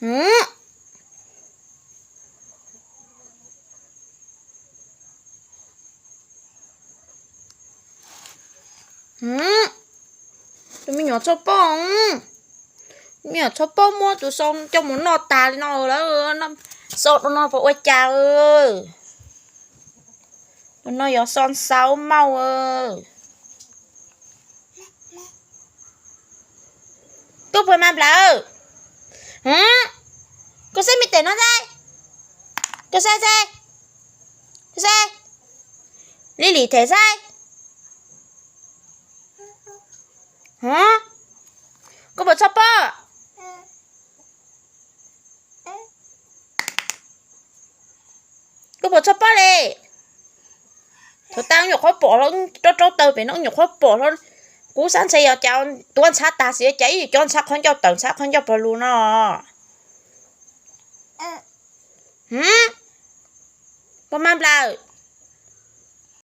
Mm. Mm. Tus me nyuam txhob poj, me nyuam txhob poj muab tus xo coj mus noj tas li no lawm. Xo no puas ua cas? Tus no yog xo xaub mauj. Koj puas mag nplawm? Koj saib me tes no saib. Koj saib saib. Koj saib. Li lim them saib. Koj puas txhob poj? Koj puas txhob poj li? Thaum tas nyuam qhuav pom hlo, rau rau taws pem no nyuam qhuav pom hlo. Kuv xav ntshe yog cas tuav ntxhab tas xwb cas ib yam cov ntxhab qhov ncauj tawm ntxhab qhov ncauj pog lug no. Puas mag nplawm?